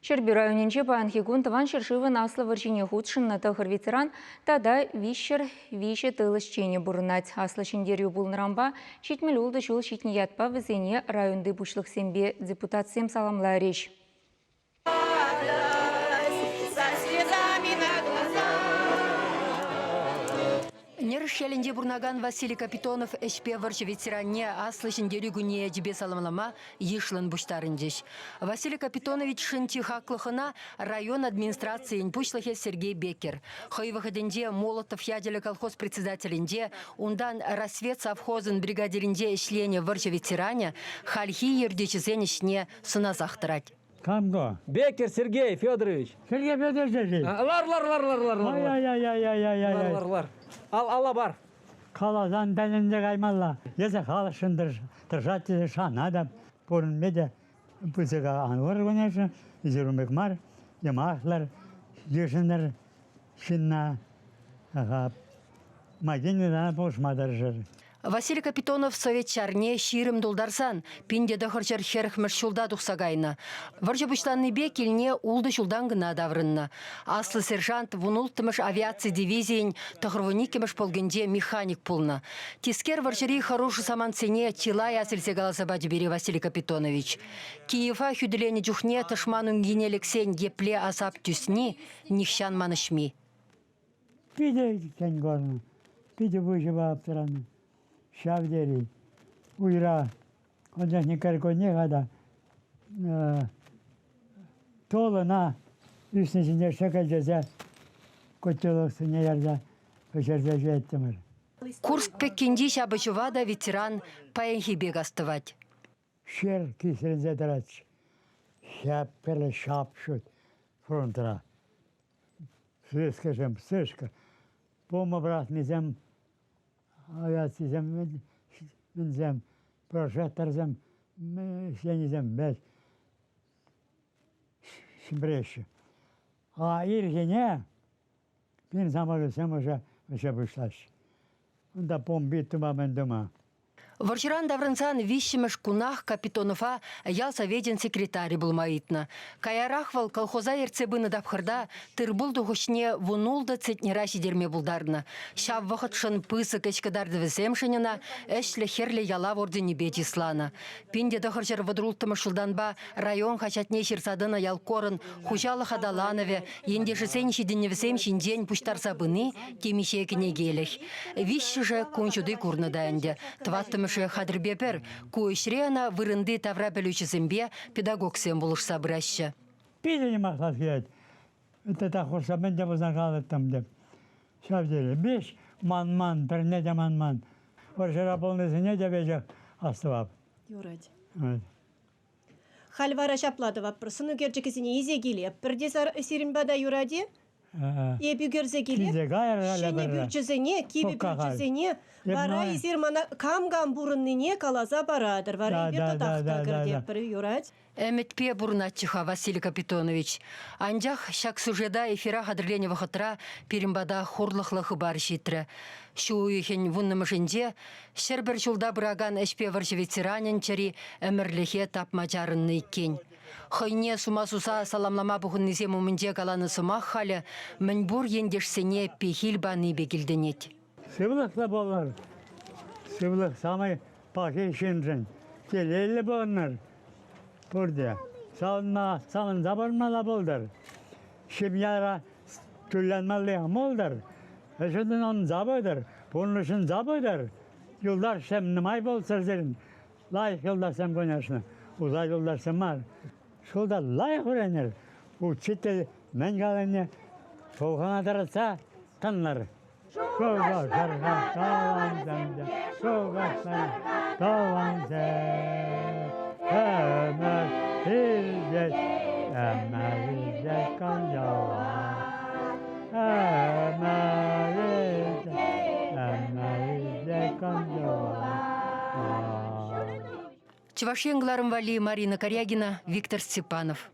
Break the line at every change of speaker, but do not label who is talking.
Ҫӗрпӳ районӗнче паянхи кун Тӑван ҫӗршывӑн Аслӑ вӑрҫине хутшӑннӑ тӑхӑр ветеран тата 303 тыл ӗҫченӗ пурӑнать. Аслӑ Ҫӗнтерӳ пулнӑранпа 76 ҫул ҫитнӗ ятпа вӗсене районти пуҫлӑхсемпе депутатсем саламларӗҫ.
Нӗрӗш ялӗнче пурӑнакан Василий Капитонов ӗҫпе вӑрҫӑ ветеранне Аслӑ Ҫӗнтерӳ кунне ячӗпе саламлама йышлӑн пуҫтарӑнчӗҫ. Василий Капитоновичшӑн чи хаклӑ хӑна район администрацийӗн пуҫлӑхӗ Сергей Беккер. Хӑй вӑхӑтӗнче Молотов ячӗллӗ колхоз председателӗнче, унтан Рассвет совхозӑн бригадирӗнче ӗҫленӗ вӑрҫӑ ветеранӗ хальхи ертӳҫӗсен ӗҫне сӑнасах тӑрать.
Кам ко?
Беккер Сергей Федорович.
Сергей Федорович.
Лар, лар, лар, лар, лар, лар.
Ай-яй-яй-яй-яй-яй.
Лар, лар, лар. Ал, алла бар.
Каласан тӗлӗнсе каймалла. Эсӗ халӑхшӑн тӑрӑшать тесе шанатӑп. Пурӑнме те пысӑка ан хӑр, конечно. Эсир ун пек мар. Йӑмахлӑр, йышӑнӑр ҫынна. Ага. Макинӑна пулӑшма тӑрӑшӑр.
Василий Капитонов совет ҫарне 20 тултарсан 1940-мӗш ҫулта тухса кайнӑ. Вӑрҫӑ пуҫланнипе килне ултӑ ҫултан кӑна таврӑннӑ. Аслӑ сержант 16-мӗш авиаци дивизийӗн 92-мӗш полкӗнче механик пулнӑ. Тискер вӑрҫӑри хӑрушӑ самантсене чылай ас илсе каласа пачӗ пире Василий Капитонович. Киева хӳтӗленӗ чухне тӑшман ункине лексен епле асап тӳсни нихҫан манӑҫми.
Питӗ иккен курнӑ, питӗ выҫӑпа аптӑранӑ. Ҫав тери. Уйра анчах не кӗркунне-ха та тулӑна ӳснӗ ҫине шӗкӗлчесе котелоксене ярса пӗҫерсе ҫиеттӗмӗр.
Курск пӗккинчи ҫапӑҫӑва та ветеран паянхи пек астӑвать.
Ҫӗр кисренсе тӑратчӗ. Хӗп-хӗрлӗ ҫап-ҫут фронтра. Сыскӑсем, сышка. Бомба пӑрахнисем, авиацисем, мӗнсем, прожекторсем, ӗҫленисем вӗт ҫӗмӗреҫҫӗ. А ирхине пирӗн самолетсем уже вӗҫе пуҫлаҫҫӗ. Унта бомби тума мӗн тума.
Вӑрҫӑран таврӑнсан виҫҫӗмӗш кунах Капитонова ял совечӗн секретарӗ пулма ыйтнӑ. Каярах вӑл колхоза ертсе пынӑ тапхӑрта тыр-пул тухӑҫне 16 центнера ҫитерме пултарнӑ. Ҫав вӑхӑтшӑн пысӑк ӗҫ кӑтартӑвӗсемшӗн ӑна Ӗҫлӗ Хӗрлӗ Ялав орденӗпе чысланӑ. 1936 ҫултанпа район хаҫатне ҫырса тӑнӑ ялкорӑн хуҫалӑх аталанӑвӗ, ентешӗсен ҫитӗнӗвӗсем ҫинчен пуҫтарса пыни темиҫе кӗнекелӗх. Виҫҫӗшӗ кун ҫути курнӑ та ӗнтӗ. Тӑваттӑмӗшӗ хатӗрпе пӗр. Ку ӗҫре ӑна вырӑнти тавра пӗлӳҫӗсемпе педагогсем пулӑшса пыраҫҫӗ.
Питӗ юмахлас килет. Тата хушса мӗн те пулсан калӑттӑм теп. Ҫав тери. Веҫ манман, пӗрне те манман. Вӑрҫӑра пулнисене те веҫех астӑвап.
Юрать. Халь вара ҫапла тӑватпӑр. Сӑн ӳкерчӗкӗсене илсе килетпӗр те сирӗн пата юрать-и? Эп ӳкерсе килеп. Ҫӗнӗ пӳрчӗсене, кивӗ пӳрчӗсене вара эсир мана кам-кам пурӑннине каласа паратӑр. Вара эпир татах та кӗртетпӗр. Юрать?
Ӗмӗтпе пурӑнатчӗ-ха Василий Капитонович. Анчах ҫак сюжета эфира хатӗрленӗ вӑхӑтра пирӗн пата хурлӑхлӑ хыпар ҫитрӗ. Ҫу уйӑхӗн вуннӑмӗшӗнче 101 ҫулта пыракан ӗҫпе вӑрҫӑ ветеранӗн чӗри ӗмӗрлӗхе тапма чарӑннӑ иккен. Хӑйне сума суса саламлама пухӑннисем умӗнче каланӑ сӑмах халӗ мӗнпур ентешсене пехил пани пек илтӗнет.
Сывлӑхлӑ пулӑр. Сывлӑх самай пахи ҫыншӑн. Телейлӗ пурӑнӑр пурте. Савӑнма, савӑнса пурӑнмалла пултӑр. Ҫемьяра тӳлленмелли пултӑр. Ӗҫӗн ӑнса пытӑр, пурнӑҫ ӑнса пытӑр. Юлташсем нумай пулччӑр сирӗн. Лайӑх юлташсем, конечно, усал юлташсем мар. Шкулта лайӑх вӗренӗр. Учитель мӗн каланине пӑлхана тӑратса тӑнлӑр. Шупашкарта тӑвансем те, Шупашкарта тӑвансем. Ӗмӗр иртет, ӗмӗр иртет кӑнтӑрла. Ӗмӗр иртет, ӗмӗр иртет кӑнтӑрла.
Чӑваш Ен кӑларӑм валли Марина Карягина, Виктор Степанов.